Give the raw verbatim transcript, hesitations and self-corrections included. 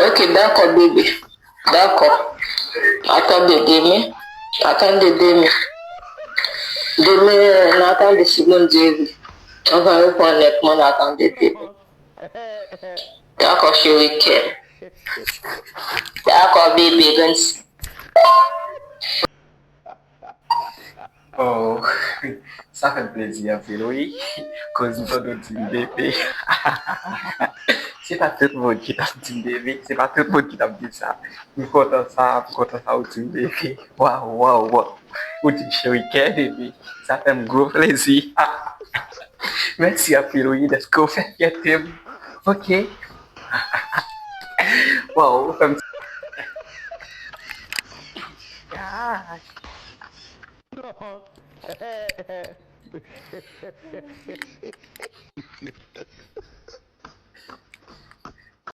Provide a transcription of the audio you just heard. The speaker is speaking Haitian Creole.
Ok, dakò, bebe. Dakò. Atande demen. Atande demen. Demen, n a tande si Bondye vle. Anvan yo pran nèt mwen, n a tande demen. Dakò, cheri kè m. Dakò, bebe, grann. Oh, sa fè m plezi anpil, wi. Koz m tande w di m bebe. Se pa tout moun ki t ap di m bebe. Se pa tout moun ki t ap di sa. M kontan sa, m kontan sa ou di m bebe. Waw, waw, waw. Ou di m cheri kè bebe. Sa fè m gwo plezi. Mèsi anpil, wi, dèske w fè fyète m. Ok. Waw, ou fè m. Ah.